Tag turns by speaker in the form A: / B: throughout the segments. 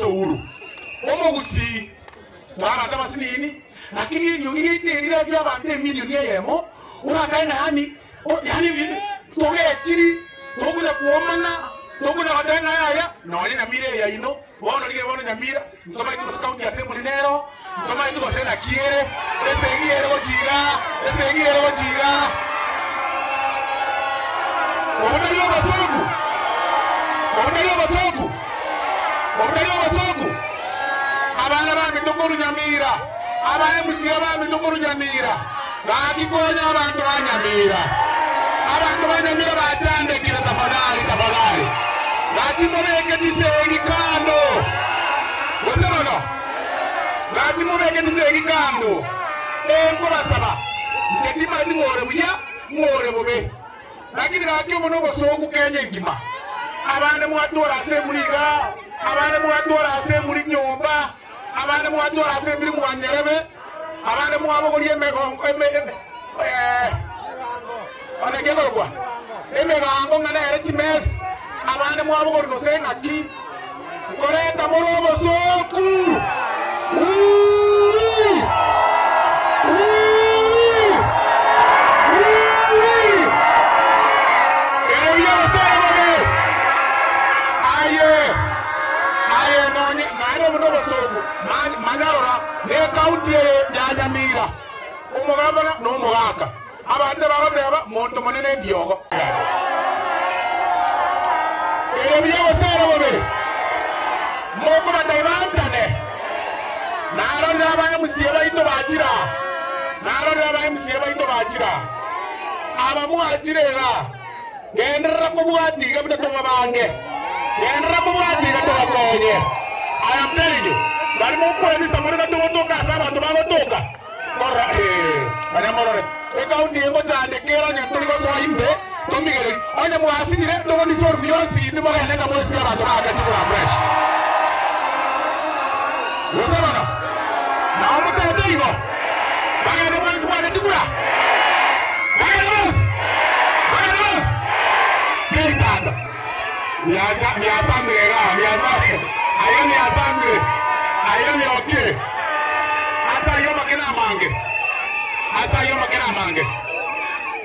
A: Ase Uhuru, omogusii, tore abanto abasinini, lakini eriogi riaito eri riria abanto emilioni eyemo, orakae ng'a yaani yaani togechiri, tokonya kuomana, tokonya goteba ng'a yaya, nonye Nyamira eye yaino, bono rigereria bono Nyamira, ntomaeti gose county assembly nero, ntomaeti gose naki ere, esegi ere gochia igaa, esegi ere gochia igaa. Obwo tari obosoku? Obwo tari obosoku? Obwo tari obosoku? Abana baminto korwa Nyamira, aba MCA baminto korwa Nyamira, gaki konya abanto ba Nyamira. Abanto ba Nyamira bachandekire tafadhali, tafadhali. Gaki mobeke chisegi kando. Gose bono? Gaki mobeke chisegi kando. Ee, nkobasaba, inche timanyeti ng'ore buya, ng'ore bobe. Lakini gaki obo nobosooku Kenya engima. Abande mwatwora ase embura igaa, abande mwatwora ase embura nyomba, abande mwatwora ase embura mwanyerebe, abande mwabogoria emegongo eme eme eh, one kekorokwa emegango ng'a nere chimesi, abande mwabogoria gose ng'aki. Nkoreta more obosooku. Wuuwi! Wuuwi! Wuuwi! Ere buya gose ere bobe? Aye, aye nonye naende obo nobosooku. Ma- Manya rora, ne county eye ya Nyamira, omogabana na omogaka. Abanto bagoteba, Monto monene embiogo. Ere buya gose ere bobe? Mokobatebia banchane. Narorire aba MCA baito bachire aa. Narorire aba MCA baito bachire aa. Aba mwachire igaa, genderera kobwatia iga buna tobabange. Genderera kobwatia iga tobakonye. I am telling you, baria mokwebisa more gatogotoka ase abanto bagotoka. Korora, ee, baria morore, ecounty eye ngochandeka ere onye ntori gosoa imbe, tomigererie. Onye mwasinyire, togo dissolve yonsi pi mogende ng'a mwesibie abanto baake chikura fresh. Gose bono, nao motete igo, bagende mwensi mwake chikura? Bagende bonsi? Bagende bonsi? Keitanda. Miacha, miasambire igaa, miasa, aiga miasambire, aiga miokire. Ase ayio amakene amange, ase ayio amakene amange.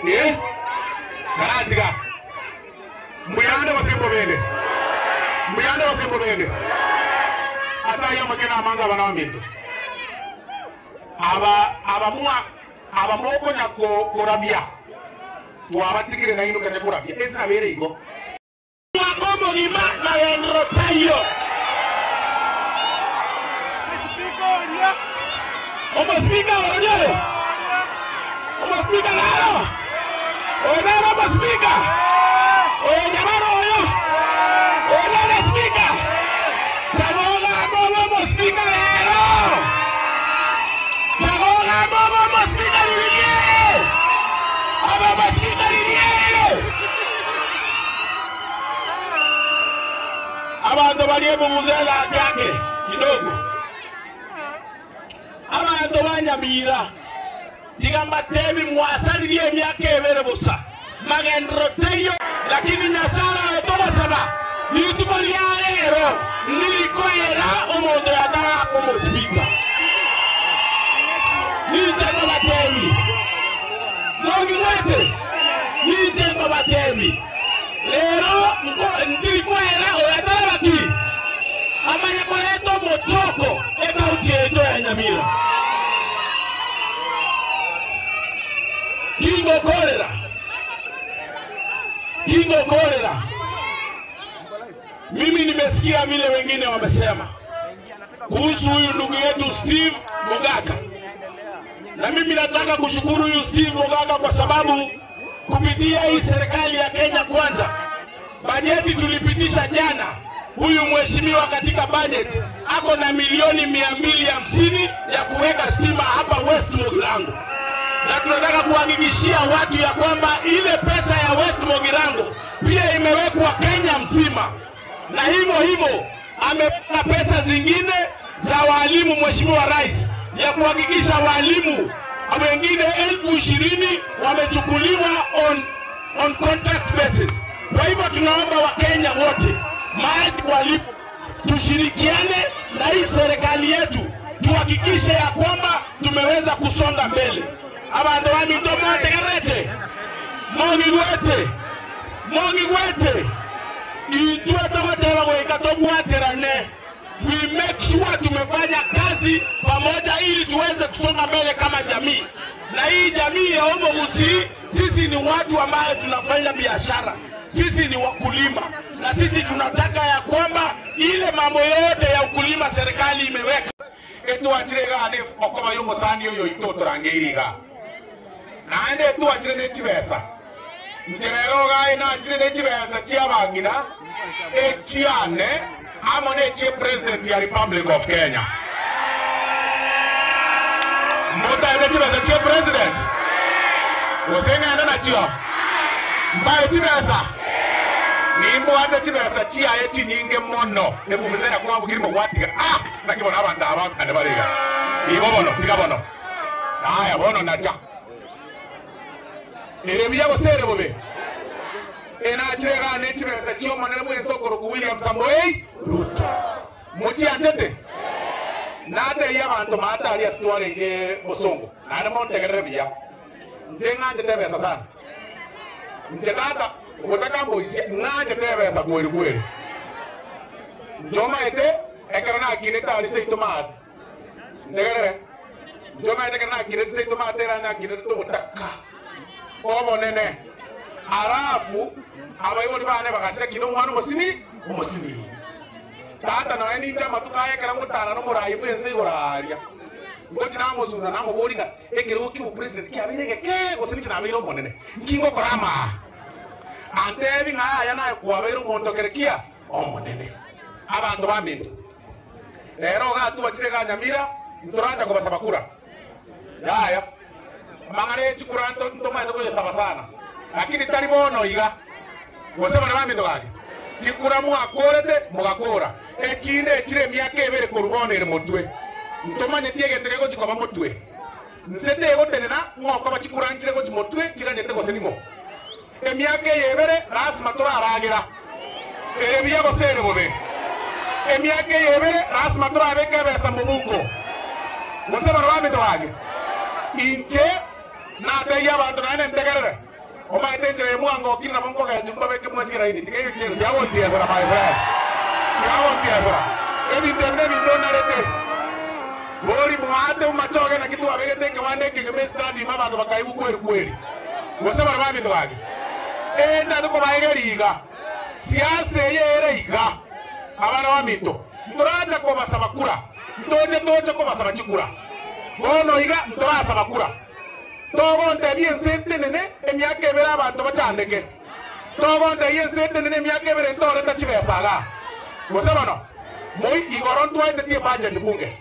A: Eh, naratiga. Mbuyande gose mbobende? Mbuyande gose mbobende? Ase ayio amakene amange abana baminto. Aba abamwa aba mokonya korabia, twabatigire nainwe kanya korabia. Ense nabo ere igo. Omwaka omogima magenderero taiyo. Omosipika oria oyo, omosipika naro, oyo nere omosipika, oyo nyabaro oyo, oyo nere spika, chaga ogambe obe omosipika rero, chaga ogambe obe omosipika riria obe omosipika riria. Abanto baria ebubusela ake ake kidogo. Abanto ba Nyamira, tiga mbatebi mwasaririe emiaka ebere bosa, magenderero taiyo, lakini Nyasae oyo togosaba rituko ria rero ndirikoera omonto oyo ataraba omosibika. Ninche nkobatebi, mongigwete? Ninche nkobatebi, rero nko ntirikoera oyo ataraba ki? Amanye koreta omochoko ecounty yaito ya Nyamira. Kingokorera, kingokorera, mimi nimesikia vile wengine wamesema kuhusu huyu ndugu yetu Steve Mogaka, na mimi nataka kushukuru huyu Steve Mogaka kwa sababu kupitia hii serikali ya Kenya Kwanza, bajeti tulipitisha jana, huyu mheshimiwa katika bajeti ako na milioni 250 ya kuweka stima hapa West Mugirango, na tunataka kuhakikishia watu ya kwamba ile pesa ya West Mugirango pia imewekwa Kenya mzima, na hivyo hivyo ameweka pesa zingine za walimu, Mheshimiwa Rais, ya kuhakikisha walimu wengine 20,000 wamechukuliwa on contract basis. Kwa hivyo tunaomba Wakenya wote mahali walipo
B: Tushirikiane na hii serikali yetu tuhakikishe ya kwamba tumeweza kusonga mbele. Abanto baminto mwategerete mong'igwete mong'igwete intwe togoteba goika tobwaterane, we make sure tumefanya kazi pamoja ili tuweze kusonga mbele kama jamii. Na hii jamii ya Omo Gusii, sisi ni watu ambaye tunafanya biashara, sisi ni wakulima, na sisi tunataka ya kwamba ile mambo yote ya ukulima serikali imeweka.
A: Etwachire iga ne okoba ya omosani oyo oito otorangeire iga naende etwachire ne chibesa nche rero iga nachire ne chibesa chia abang'ina echiane amo ne echie president ya Republic of Kenya. Motaete chibesa chia president gose ng'ende nachio mbae chibesa nimbwate chibesa chiaye chinyinge mono efufusera kwabukiri mogwatiga ah naki bono abanto aba ande bariga igo bono tiga bono aya bono nacha ere buya gose ere bobe enachire iga ne chibesa chia omonene bwense okoroku William Samoei Ruto mochianchete nateiya abanto maatari ase twarenge bosongo naende montegerere buya nche ng'anchete ebesa sana nche tata ogotaka mboisia ng'anchete ebesa kweri kweri nche omaete ekero nakinete aria seito maate ntegerere nche omaete ekero nakinete seito maate era nakinete ogotaka obonene alafu abaibori bane bagasira kina omwana omosini omosini tata noe ninche amatuko aye ekero ngotara na omorai bwense igoro aria ngochi namosunda namobori ng'a ekerogo kia obopresident kiabeire egeke gose ninche nabeire omonene nki ngokora amaa antebi ng'a aya naye kwabeire omonto kere kia omonene abanto baminto rero iga twachire iga Nyamira ntoracha kobasaba kura yaya amang'ana ya chikura ntomaete koyesaba sana lakini tari bono iga gose bana baminto gaki chikura mwakorete mogakora echinde echire emiaka ebere korwa bono ere motwe ntomanyeti egento kegochi koba motwe nse tegotenena ng'okoba chikura nchire gochi motwe chiganyete gose ning'o emiaka eye ebere lasima toraragera ere buya gose ere bobe emiaka eye ebere lasima torabeka ebesa mobuko gose bana baminto gaki inche nateigia abanto naende ntegerere omaete enchera ya mwangokire nabo nkogecha mbabeke mwesi raini tiga enchera tiagonchiesera my friend tiagonchiesera ebinto ebi nebinto onarete bori mwate mumachoge naki twabegete ekewanda ekegima estadium abanto bakaigwa kweri kweri gose bana baminto gaki enda tokobaegeria iga siasa eye ere iga abana baminto ntoracha kobasaba kura ntoche toche kobasaba chikura bono iga ntorasaba kura togontebia ense entenene emiaka ebere abanto bachandeke togontebia ense entenene emiaka ebere ntoreta chibesa iga gose bono moi igoro ntwaetetie ebudget bunge.